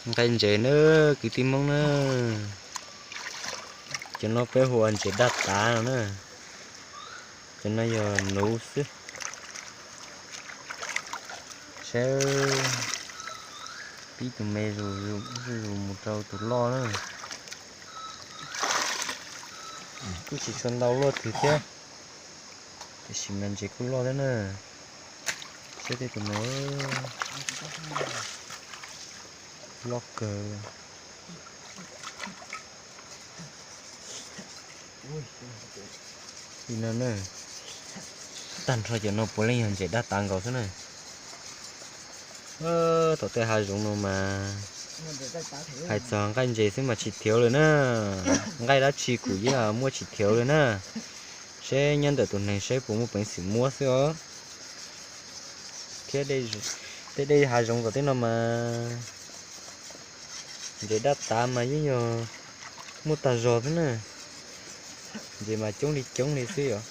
Nqaij ntses na, kwv tij Hmoob na. Cov no peb hu ua ntses daj tav no na. Cov no yog nuv xwb. Saib, pib tus me zuj zus mus rau tus loj na. Kuj tsis tshua ntau luaj twg thiab, tiam sis mas ntses kuj loj thiab na. Saib tej tus no, loj kawg li no na. Tag nrho cov no puav leej yog ntses daj tav nkaus xwb na. Tom tej hav zoov no mas hais txog nqaij ntses xwb mas tsis thiav lawm na. Nqaij dab tsi kuj yeej muaj tsis thiav lawm na. Seb nyob ntawm tus neeg seb puas muaj peev xwm muab xwb os. Thiab tej dej hav zoov tom tej no mas ntses daj tav mas yeej yog muaj tag zog xwb na. Ntses mas coob li coob li xwb yom.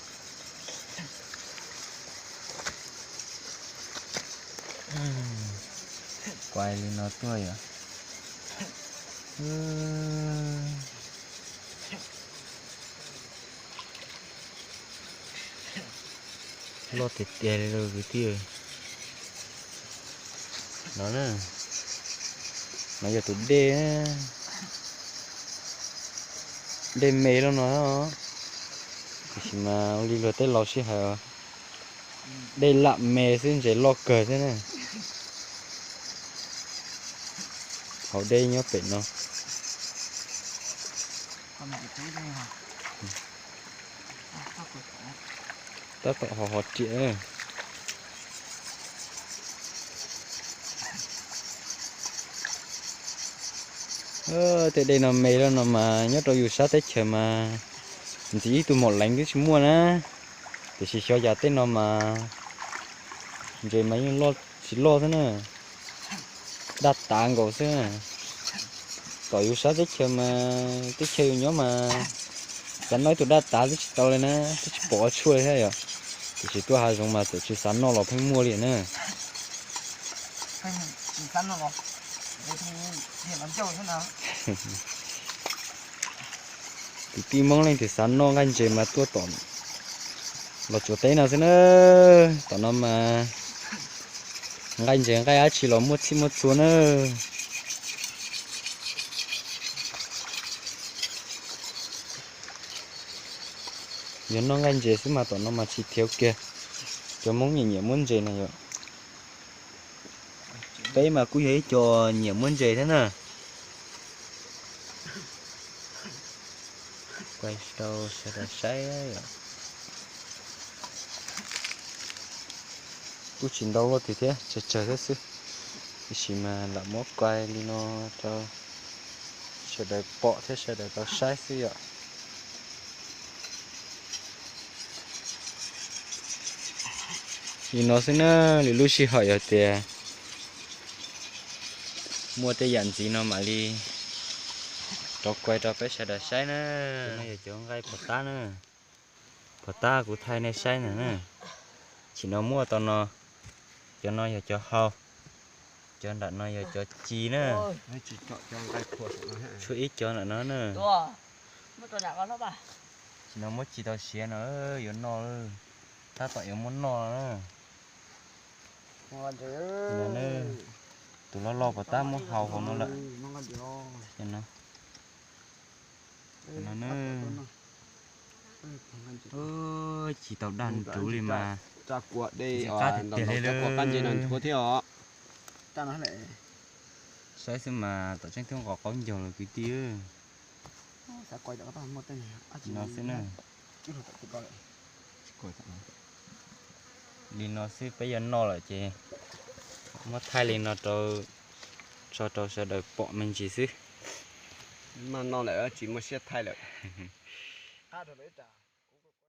Kuai li no tuaj yom. Loj tiag tiag li lauj kwv tij. No na, no yog tus dej, dej me loj no, tiam sis mas ua li luag tej laus sib hais, dej lam me xwb ntses loj kawg thiab na. Hauv dej nyob pem no. Tab tom ho ho riam. Tej dej no me loj no mas nyob rau yus sab teb chaws mas ntxiv ib tug maum leev twb tsis muaj na. Tiam sis xyov yam tej no mas ntses mas yeej loj tsis loj xwb na, daj tav nkaus xwb. Tom yus sab teb chaws mas teb chaws yus nyob mas xav noj ib tug daj tav twb tsis tau li na, twb tsis pom ua tshuaj li thiab yom. Tiam sis tuaj hav zoov mas txawm tsis xav noj los pheej muaj li na. Kwv tij Hmoob leej twg xav noj nqaij ntses mas tuaj tom Los Tsuas teb no xwb na. Tom no mas nqaij ntses nqaij dab tsi los muaj txhij muaj txhua na. Yog noj nqaij ntses xwb mas tom no mas tsis thiav kiag. Cov Hmoob nyiam nyiam muab ntses na yom. Peb mas kuj yog ib co nyiam muab ntses thiab na. Kuaj rau sawv daws saib. Kuj tsis ntau luaj twg thiab, tsawg tsawg thiab xwb, tiam sis mas lam muab kuaj li no rau sawv daws pom thiab sawv daws tau saib xwb yom. Li no xwb na, lwm lub sij hawm yog tias muaj tej yam ntxiv no mam li rov kuaj rau peb sawv daws saib na. Yog cov nqaij pov tab na, pov tab kuv thaij nej saib na. Tsim no muab tau no, cov no yog cov hau, cov nram no yog cov ci na. Tshuav ib cov nram no na. Tsim no muab ci tau siav no, yuav noj, tab tom yuav muab noj na. Tus loj loj pov tab muab hau hauv no lawm. Ci tau daj nruv li mas, qab tiag li. Saib xwb mas tom tseeb twb nqos qaub ncaug lawm kwv tij. No xwb na. Li no xwb peb yuav noj lawm ces muab thaij li no rau, tso rau sawv daws pom me ntsis xwb. Noj lawm tsis muaj siab thaij lawm.